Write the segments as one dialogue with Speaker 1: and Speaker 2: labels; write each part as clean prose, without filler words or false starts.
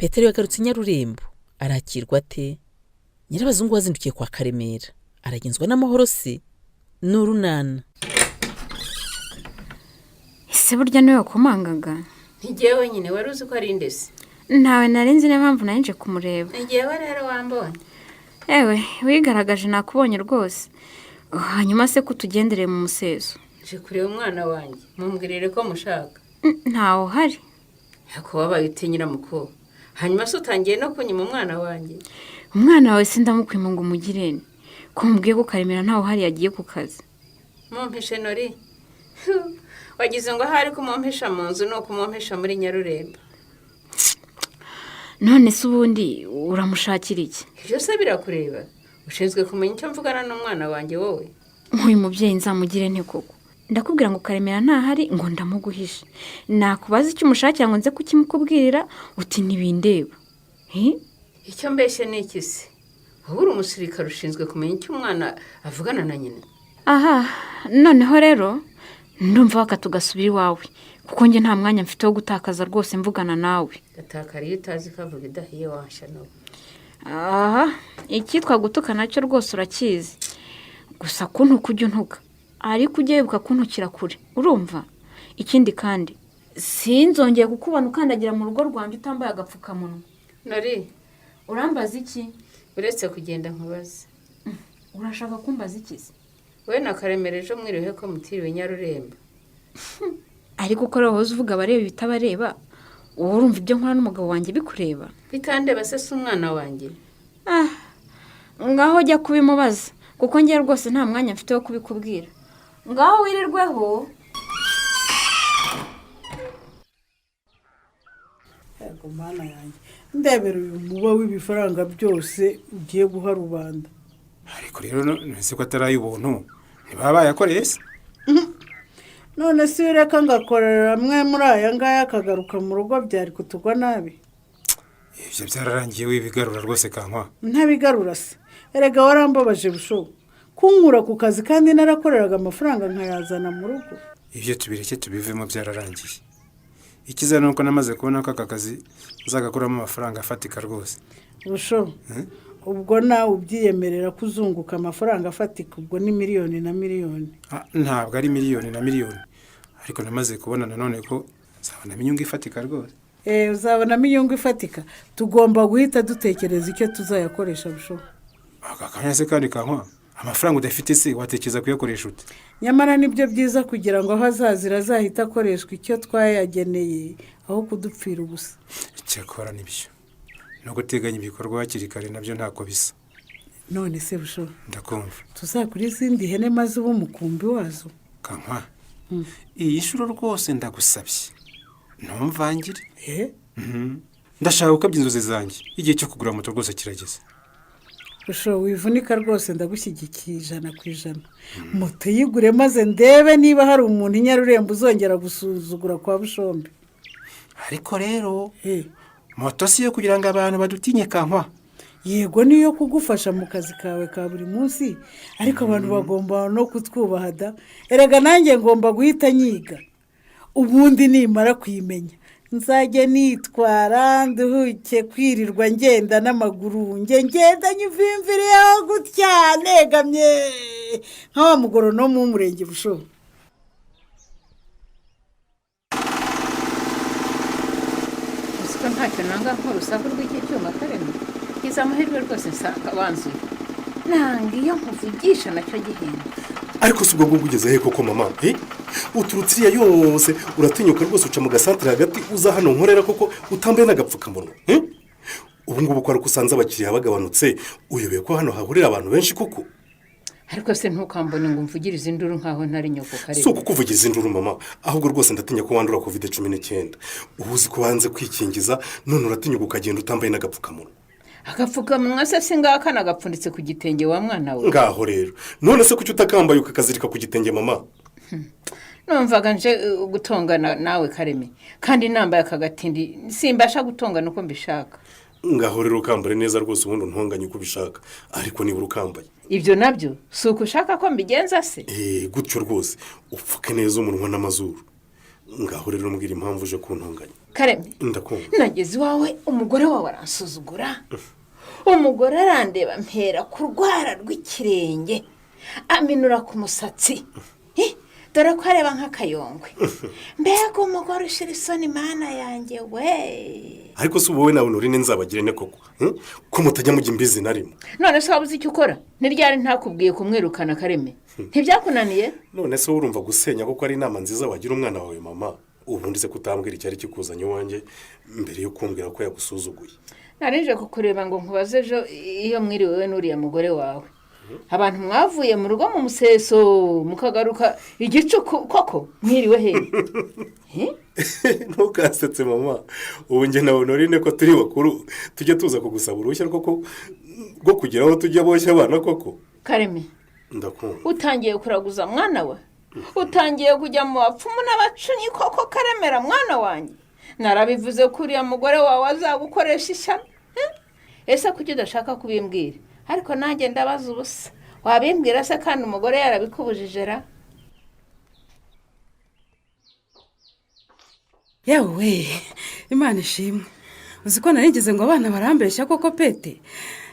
Speaker 1: Petero yagarutse i Nyarurembo, arakirwa ate? Nyirabazungu wazindukiye kwa Karemera, aragenzwa n'amahoro se? Ni urunana.
Speaker 2: Ese burya niwe wakomangaga?
Speaker 3: Ntigiye wenyine, wari uzi ko ari indesi?
Speaker 2: Ntawe nari nzi, niyo mpamvu nari nje kumureba.
Speaker 3: Ntigiyewe rero, wambonye?
Speaker 2: Ewe, wigaragaje, nakubonye rwose. Hanyuma se ko utugendereye mu museso?
Speaker 3: Nje kureba umwana wanjye, mumbwirire ko mushaka.
Speaker 2: Ntawe uhari.
Speaker 3: Ariko wabaye ute, nyiramukobwa? Hanyuma se utangiye no kunyima umwana wanjye?
Speaker 2: Umwana wawe se ndamukwima ngo umugirene? Ko mubwiye ko Karemera ntawe uhari, yagiye ku kazi.
Speaker 3: Mumpishe nori, wagize ngo ahari kumumpisha mu nzu ni ukumumpisha muri Nyarurembo.
Speaker 2: None se ubundi uramushakira iki?
Speaker 3: Ibyo se birakureba? Ushinzwe kumenya icyo mvugana n'umwana wanjye wowe?
Speaker 2: Nk'uyu mubyeyi nzamugire nte koko? Ndakubwira ngo Karemera ntahari, ngo ndamuguhishe. Nakubaza icyo umushakira ngo nze kukimukubwirira, uti ntibindeba. Hi?
Speaker 3: Icyo mbeshye ni iki se? Wowe uri umusirikare, ushinzwe kumenya icyo umwana avugana na nyina.
Speaker 2: Aha noneho rero ndumva waka tugasubira iwawe, kuko njye nta mwanya mfite wo gutakaza rwose mvugana nawe.
Speaker 3: Gatakara iyo utazi ko avuga idahiye, washa nawe.
Speaker 2: Aha, icyitwa gutuka nacyo rwose urakizi. Gusa kuntuka ujya untuka, ariko ujye wibuka kuntukira kure, urumva? Ikindi kandi, sinzongeye kukubona ukandagira mu rugo rwanjye utambaye agapfukamunwa.
Speaker 3: Nori.
Speaker 2: Urambaza iki?
Speaker 3: Uretse kugenda nkubaze.
Speaker 2: Urashaka kumbaza iki se?
Speaker 3: We na Karemera ejo mwiriwe ko mutiriwe Nyarurembo?
Speaker 2: Ariko uko wahoze uvuga abareba ibitabareba, wowe urumva ibyo nkora n'umugabo wanjye bikureba?
Speaker 3: Bitandeba se, si umwana wanjye?
Speaker 2: Ah, ngaho jya kubimubaza, kuko njye rwose nta mwanya mfite wo kubikubwira. Ngaho wirirweho.
Speaker 4: Yego mana yanjye, ndebera uyu muba w'ibifaranga byose ugiye guha rubanda.
Speaker 5: Ariko rero none ko atari ay'ubuntu, ntibaba bayakoreye se?
Speaker 4: None se iyo ureka ngakorera amwe muri aya ngaya akagaruka mu rugo, byari kutugwa nabi?
Speaker 5: Ibyo byararangiye, wibigarura rwose, Kankwa.
Speaker 4: Ntabigarura se? Erega warambabaje bushobo, kunkura ku kazi kandi narakoreraga amafaranga nkayazana mu rugo.
Speaker 5: Ibyo tubireke, tubivemo, byararangiye. Ikiza ni uko namaze kubona ko aka kazi nzagakuramo amafaranga afatika rwose.
Speaker 4: Busho, ubwo nawe ubyiyemerera ko uzunguka amafaranga afatika, ubwo ni miliyoni na miliyoni.
Speaker 5: Ah, ntabwo ari miliyoni na miliyoni, ariko namaze kubona nanone ko nzabonamo inyungu ifatika rwose.
Speaker 4: Eee, uzabonamo inyungu ifatika. Tugomba guhita dutekereza icyo tuzayakoresha, busho.
Speaker 5: Aka kanya se kandi, Kankwa, amafaranga udafite se watekereza kuyakoresha ute?
Speaker 4: Nyamara nibyo byiza, kugira ngo aho azazira azahite akoreshwa icyo twayageneye, aho kudupfira ubusa.
Speaker 5: Icyakora nibyo, no guteganya ibikorwa hakiri kare nabyo ntako bisa.
Speaker 4: None se busho,
Speaker 5: Ndakumva.
Speaker 4: tuzagura izindi hene maze ube umukumbi wazo?
Speaker 5: Kankwa, iyi nshuro rwose ndagusabye ntumvangire.
Speaker 4: Eh?
Speaker 5: Ndashaka gukabya inzozi zanjye, igihe cyo kugura moto rwose kirageze.
Speaker 4: Busho, wivunika rwose, ndagushyigikiye 100%. Moto yigure maze ndebe niba hari umuntu i Nyarurembo uzongera gusuzugura kwa Bushombe.
Speaker 5: Ariko rero
Speaker 4: Eh,
Speaker 5: moto si iyo kugira ngo abantu badutinye, Kankwa.
Speaker 4: Yego, niyo kugufasha mu kazi kawe ka buri munsi, ariko abantu bagomba no kutwubaha da. Erega nanjye ngomba guhita nyiga, ubundi nimara kuyimenya nzajya nitwara nduhuke kwirirwa ngenda n'amaguru, nge ngenda nyivimviriyeho gutya negamye nka wa mugoronomu w'umurenge, bushobo.
Speaker 3: Uzi ko ntacyo nanga nk'urusaku rw'iki cyuma, Karema? Ngize amahirwe rwose nsanga wanzuye. Nanga iyo nkuvugisha nacyo gihenda.
Speaker 6: Ariko si ubwo ngubwo ugeze he koko, mama? Eh? Uturutse iriya yose, uratinyuka rwose uca mu gasantere hagati uza hano nkorera koko, utambaye n'agapfukamunwa, eh? Ubu ngubu ko ari uko usanze abakiriya bagabanutse, uyobewe ko hano hahurira abantu benshi koko?
Speaker 3: Ariko se ntukambone ngo umvugirize induru nkaho ntari nyoko.
Speaker 6: Si
Speaker 3: Karema.
Speaker 6: ukukuvugiriza induru, mama, ahubwo rwose ndatinya ko wandura COVID-19. Ubu uzi ko wanze kwikingiza, none uratinyuka ukagenda utambaye n'agapfukamunwa.
Speaker 3: Agapfukamunwa se si ngaka nagapfunditse ku gitenge, wa mwana we?
Speaker 6: Ngaho rero, none se kuki utakambaye ukakazirika ku gitenge, mama?
Speaker 3: Numvaga nje gutongana nawe, Kareme, kandi nambaye aka gatindi simbasha gutongana uko mbishaka.
Speaker 6: Ngaho rero ukambare neza rwose, ubundi untonganye uko ubishaka, ariko nibura ukambaye.
Speaker 3: Ibyo nabyo si uko ushaka ko mbigenza se?
Speaker 6: Eee, gutyo rwose, upfuke neza umunwa n'amazuru. Ngaho rero mbwira impamvu uje kuntonganya.
Speaker 3: Kareme,
Speaker 6: Ndakumva.
Speaker 3: nageze iwawe umugore wawe aransuzugura. Umugore arandeba mpera ku rwara rw'ikirenge, aminura ku musatsi. Dore ko areba nk'akayongwe. Mbega umugore ushyira isoni, Mana yanjye we!
Speaker 6: Ariko si wowe na Honorine nzabagire ne koko? Ko mutajya mujya imbizi na rimwe.
Speaker 3: None se wabuze icyo ukora? Ni ryari ntakubwiye kumwirukana, Kareme? Ntibyakunaniye?
Speaker 6: None se wowe urumva gusenya koko ari inama nziza wagira umwana wawe, mama? Ubundi se kutambwira icyari kikuzanye iwanjye mbere yo kumbwira ko yagusuzuguye?
Speaker 3: Narije kukureba ngo nkubaze ejo iyo mwiriwe we n'uriya mugore wawe. Abantu mwavuye mu rugo mu museso mukagaruka igicuku koko, mwiriwe hehe?
Speaker 6: Ntukasetse mama. Ubu njye na Honorine ko turi bakuru, tujye tuza kugusaba uruhushya rwo kugira aho tujya boshya abana koko?
Speaker 3: Kareme,
Speaker 6: Ndakumva.
Speaker 3: utangiye kuraguza, mwana we? Utangiye kujya mu bapfumu n'abacunyi koko, Karemera mwana wanjye? Narabivuze ko uriya mugore wawe azagukoresha ishyano. Ese kuki udashaka kubimbwira? Ariko nanjye ndabaza ubusa. Wabimbwira se kandi umugore yarabikubujije ra?
Speaker 7: Yewe, Imana ishimwe! Uzi ko narigeze ngo abana barambeshya koko? Pete,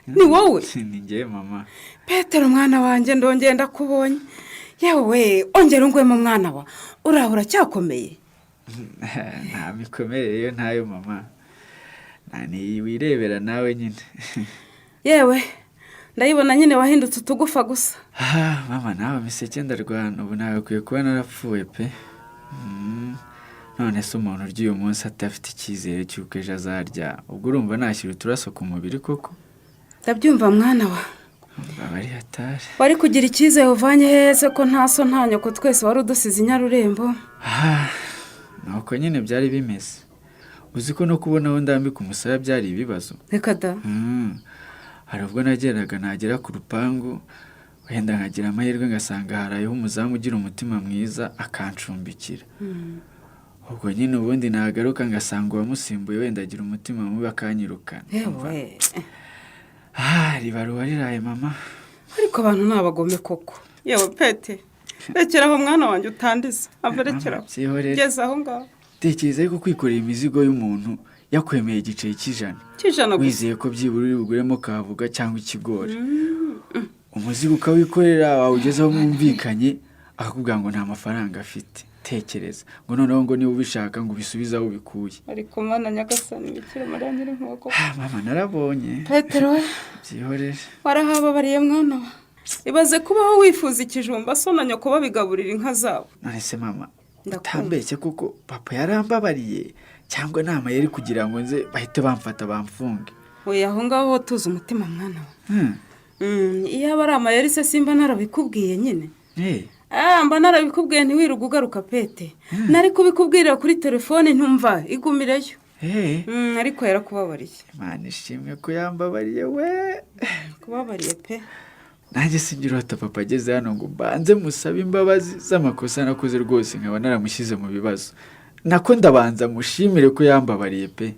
Speaker 7: ni wowe?
Speaker 8: Ni njyewe, mama.
Speaker 7: Petero mwana wanjye, ndongeye ndakubonye. Yewe, ongera ungwemo mwana wa, uraho uracyakomeye?
Speaker 8: Nta mikomere yo ntayo, mama. Nta wirebera nawe nyine.
Speaker 7: Yewe, ndayibona nyine, wahindutse utugufa gusa.
Speaker 8: Ah, mama, nawe miseke ndarwana ubu nagakwiye kuba narapfuye pe. None se umuntu urya uyu munsi adafite icyizere cy'uko ejo azarya, ubwo urumva nashyira uturaso ku mubiri koko?
Speaker 7: Ndabyumva mwana wa.
Speaker 8: Aba ari hatari.
Speaker 7: Wari kugira icyizere uvanye heze ko nta so nta nyoko, twese wari udusize i Nyarurembo?
Speaker 8: Ah, nuko nyine byari bimeze. Uzi ko no kubona aho ndambika umusaya byari ibibazo?
Speaker 7: Reka da!
Speaker 8: Hari ubwo nageraga nagera ku rupangu, wenda nkagira amahirwe ngasanga harayeho umuzamu ugira umutima mwiza akancumbikira. Ubwo nyine ubundi nagaruka ngasanga uwamusimbuye wenda agira umutima mubi akanyirukana.
Speaker 7: Yewe!
Speaker 8: Ah, ribaruwa riraye, mama.
Speaker 7: Ariko abantu ni abagome koko. Yewe Pete, rekeraho mwana wanjye, utandiza averekeraho.
Speaker 8: Byihorere.
Speaker 7: Geze aho ngaho.
Speaker 8: Tekereza ariko kwikorera imizigo y'umuntu yakwemeye igiceri cy'ijana,
Speaker 7: Cy'ijana gusa.
Speaker 8: wizeye ko byibura uri buguremo kavuga cyangwa ikigori, umuzigo ukawikorera, wawugezeho mwumvikanye akakubwira ngo nta mafaranga afite. Tekereza ngo noneho ngo niba ubishaka ngo ubisubize aho ubikuye.
Speaker 7: Ariko Mana nyagasani, Bikira Mariya nyir'inkoko!
Speaker 8: Ah, mama, narabonye.
Speaker 7: Petero we!
Speaker 8: Byihorere.
Speaker 7: Warahababariye mwana wa. Ibaze kubaho wifuza ikijumba, so na nyoko babigaburira inka zabo.
Speaker 8: None se mama,
Speaker 7: Ndakumva.
Speaker 8: utambeshye kuko papa yarambabariye, cyangwa nama yari kugira ngo nze bahite bamfata bamfunge?
Speaker 7: Oya, aho ngaho ho tuzi umutima mwana wa. Iyo aba ari amayeri se simba narabikubwiye nyine? Ah, mba narabikubwiye ntiwirirwe ugaruka, Pete. Nari kubikubwirira kuri telefone, ntumva igumireyo. Ariko yarakubabariye.
Speaker 8: Imana ishimwe ko yambabariye we!
Speaker 7: Kubabariye pe.
Speaker 8: Nanjye sinjya urota papa ageze hano ngo mbanze musabe imbabazi z'amakosa nakoze rwose nkaba naramushyize mu bibazo. Nako ndabanza mushimire ko yambabariye pe.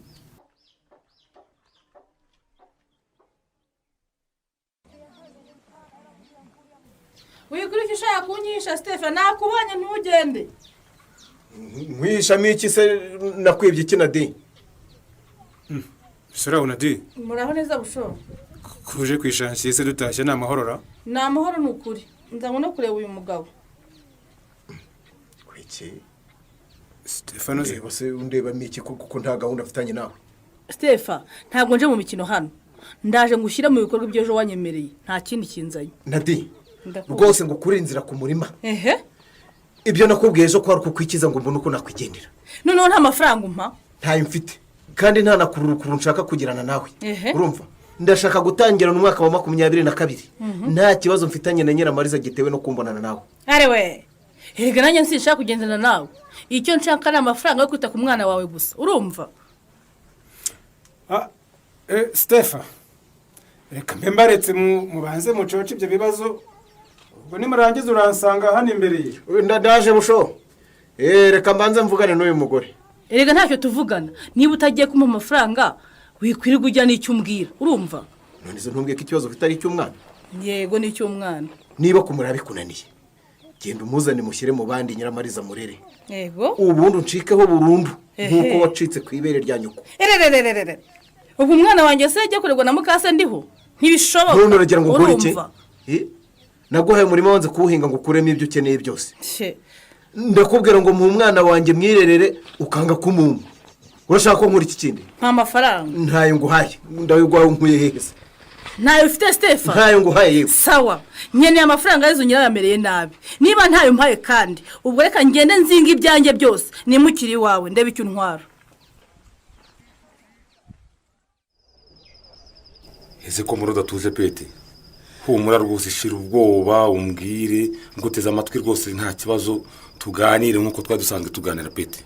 Speaker 9: Wigura ushaka kunyisha, Sitefa, nakubonye, ntugende.
Speaker 10: Nkwihishamo iki se? Nakwibye iki na di?
Speaker 5: Sura unadi.
Speaker 9: Muraho neza, busho?
Speaker 5: Kuje ku ishansiye se dutashye, ni amahoro ra?
Speaker 9: Ni amahoro, ni ukuri. Nzanywe no kureba uyu mugabo.
Speaker 10: Iki?
Speaker 5: Stefano se?
Speaker 10: Ndeba se undebamo iki kuko nta gahunda mfitanye nawe?
Speaker 9: Sitefa, ntabwo nje mu mikino hano. Ndaje ngo ushyire mu bikorwa ibyo ejo wanyemereye, nta kindi kinzanye.
Speaker 10: Nadi,
Speaker 9: Ndakumva.
Speaker 10: rwose ngo ukure inzira ku murima.
Speaker 9: Ehe.
Speaker 10: Ibyo nakubwiye ejo ko ari ukukwikiza ngo mbone uko nakwigendera.
Speaker 9: Noneho nta mafaranga umpa?
Speaker 10: Ntayo mfite, kandi nta na kururukuru nshaka kugirana nawe.
Speaker 9: Ehe.
Speaker 10: Urumva, ndashaka gutangirana umwaka wa 22 nta kibazo mfitanye na Nyiramariza gitewe no kumbonana nawe.
Speaker 9: Arewe, erega nanjye sinshaka kugendana nawe. Icyo nshaka ni amafaranga yo kwita ku mwana wawe gusa, urumva?
Speaker 5: Ah, Stefa, reka mbe mbaretse mubanze mucoce ibyo bibazo, ubwo nimurangiza uransanga hano imbere ye.
Speaker 10: Ndaje busho. Reka mbanze mvugane n'uyu mugore.
Speaker 9: Erega ntacyo tuvugana. Niba utagiye kumpa amafaranga, wikwirirwa ujya n'icyo umbwira, urumva?
Speaker 10: None se ntumbwiye ko ikibazo ufite ari icy'umwana?
Speaker 9: Yego, ni icy'umwana.
Speaker 10: Niba kumureba bikunaniye, Genda umuzane mushyire mu bandi, Nyiramariza murere.
Speaker 9: Yego.
Speaker 10: Ubundi uncikeho burundu
Speaker 9: Ehe.
Speaker 10: nk'uko wacitse ku ibere rya nyoko.
Speaker 9: Ererererere, ubu umwana wanjye se yajya kurerwa na mukase ndiho? Ntibishoboka.
Speaker 10: None uragira ngo nkore iki?
Speaker 9: Urumva?
Speaker 10: Eh? Naguhaye umurima, wanze kuwuhinga ngo ukuremo ibyo ukeneye byose.
Speaker 9: She.
Speaker 10: Ndakubwira ngo muhe umwana wanjye mwirerere, ukanga kumumpa. Urashaka ko nkora iki kindi?
Speaker 9: Nta mafaranga.
Speaker 10: Ntayo nguhaye. Ndayo nkuye hehe se?
Speaker 9: Ntayo ufite, Sitefa?
Speaker 10: Ntayo nguhaye, yewe.
Speaker 9: Sawa, nkeneye amafaranga y'izo nyirayamereye nabi. Niba ntayo mpaye kandi, ubwo reka ngende nzinga ibyanjye byose nimukire iwawe, ndebe icyo untwara.
Speaker 6: Ese ko muri udatuje, Pete? Humura rwose, shira ubwoba, umbwire, nguteze amatwi rwose, nta kibazo, tuganire nk'uko twari dusanzwe tuganira. Pete,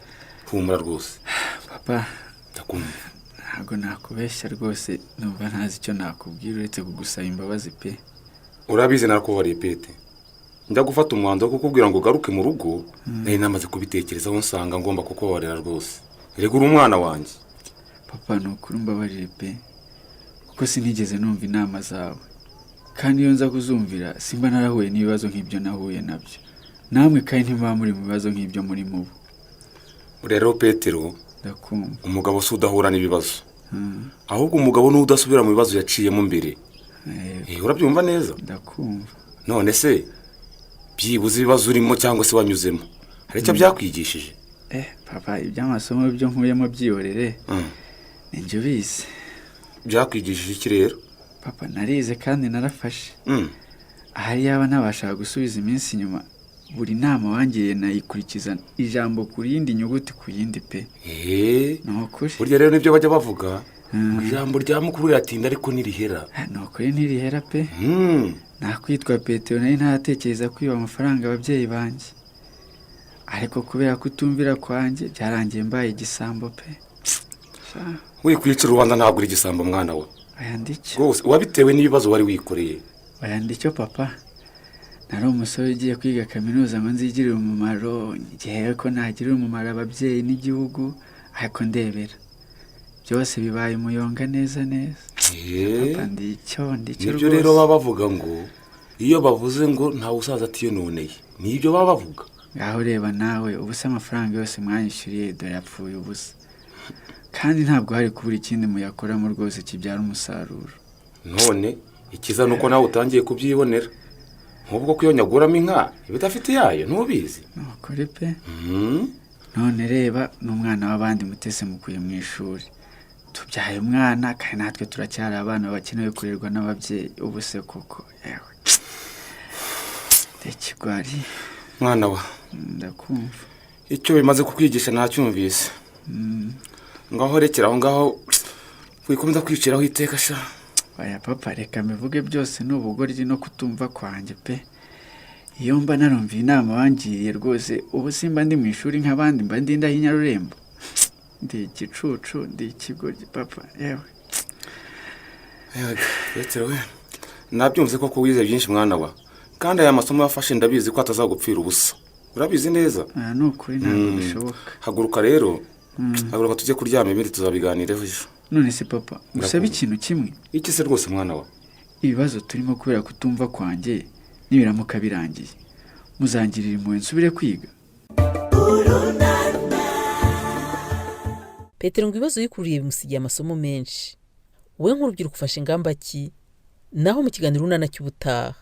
Speaker 6: humura rwose.
Speaker 8: Papa.
Speaker 6: Ndakumva.
Speaker 8: Ntabwo nakubeshya rwose, numva ntazi icyo nakubwira uretse kugusaba imbabazi pe.
Speaker 6: Urabizi, narakubabariye, Pete. Njya gufata umwanzuro wo kukubwira ngo ugaruke mu rugo, nari namaze kubitekerezaho, nsanga ngomba kukubabarira rwose. Rega uri umwana wanjye.
Speaker 8: Papa, ni ukuri umbabarire pe, kuko sinigeze numva inama zawe, kandi iyo nza kuzumvira simba narahuye n'ibibazo nk'ibyo nahuye nabyo. Namwe kandi ntimuba muri mu bibazo nk'ibyo muri mubo.
Speaker 6: Rero Petero,
Speaker 8: Ndakumva.
Speaker 6: umugabo si udahura n'ibibazo, ahubwo umugabo ni udasubira mu bibazo yaciyemo mbere. Urabyumva neza?
Speaker 8: Ndakumva.
Speaker 6: None se byibuze ibibazo urimo cyangwa se wanyuzemo hari icyo byakwigishije?
Speaker 8: Papa, iby'amasomo byo nkuyemo byihorere, ni njye ubizi.
Speaker 6: Byakwigishije iki rero?
Speaker 8: Papa, narize kandi narafashe. Ahari yaba nabashaga gusubiza iminsi inyuma, buri nama wangiriye nayikurikiza ijambo ku rindi, inyuguti ku yindi pe. Ni ukuri.
Speaker 6: Burya rero nibyo bajya bavuga ngo ijambo rya mukuru riratinda ariko ntirihera.
Speaker 8: Ni ukuri ntirihera pe. Nakwitwa Petero, nari ntaratekereza kwiba amafaranga ababyeyi banjye, ariko kubera kutumvira kwanjye byarangiye mbaye igisambo pe. Sha.
Speaker 6: Wikwicira urubanza, ntabwo uri igisambo, mwana we.
Speaker 8: Oya, ndicyo.
Speaker 6: Rwose wabitewe n'ibibazo wari wikoreye.
Speaker 8: Oya, ndicyo, papa. Nari umusore ugiye kwiga kaminuza ngo nzigirire umumaro, ngewe ko nagirira umumaro ababyeyi n'igihugu, ariko ndebera byose bibaye umuyonga neza neza. Papa, ndicyo, ndicyo.
Speaker 6: Nibyo rero baba bavuga ngo iyo bavuze ngo ntawe usaza atiyononeye, nibyo baba bavuga.
Speaker 8: Ngaho reba nawe, ubu se amafaranga yose mwanyishyuriye dore yapfuye ubusa, kandi ntabwo hari kubura ikindi muyakoramo rwose kibyara umusaruro.
Speaker 6: None ikiza ni uko nawe utangiye kubyibonera, nk'ubwo kuyonyaguramo inka iba idafite iyayo, ntubizi?
Speaker 8: Ni ukuri pe. None reba n'umwana w'abandi mutese mukuye mu ishuri, tubyaye umwana kandi natwe turacyari abana bakenewe kurerwa n'ababyeyi. Ubu se koko, yewe, ndekigwari.
Speaker 6: Mwana wa.
Speaker 8: Ndakumva.
Speaker 6: Icyo bimaze kukwigisha ntacyumvise. Ngaho rekera aho ngaho, wikomeza kwiciraho iteka sha.
Speaker 8: Oya papa, reka mbivuge, byose ni ubugoryi no kutumva kwanjye pe. Iyo mba narumviye inama wangiriye rwose, ubu simba ndi mu ishuri nk'abandi, mba ndi indaho inyarurembo. Ndi igicucu, ndi ikigoryi, papa, yewe.
Speaker 6: Yewe, Petero we, nabyumvise koko wize byinshi, mwana wa, kandi aya masomo wafashe ndabizi ko atazagupfira ubusa, urabizi neza.
Speaker 8: Aha ni ukuri, ntabwo bishoboka.
Speaker 6: Haguruka rero, haguruka tujye kuryama, ibindi tuzabiganireho ejo.
Speaker 8: None se papa, ngusabe ikintu kimwe?
Speaker 6: Iki se rwose, mwana wa?
Speaker 8: Ibibazo turimo kubera kutumva kwanjye nibiramuka birangiye, muzangirira impuhwe nsubire kwiga?
Speaker 1: Petero ngo ibibazo yikururiye bimusigiye amasomo menshi. Wowe nk'urubyiruko ufashe ingamba ki? Naho mu kiganiro Urunana cy'ubutaha.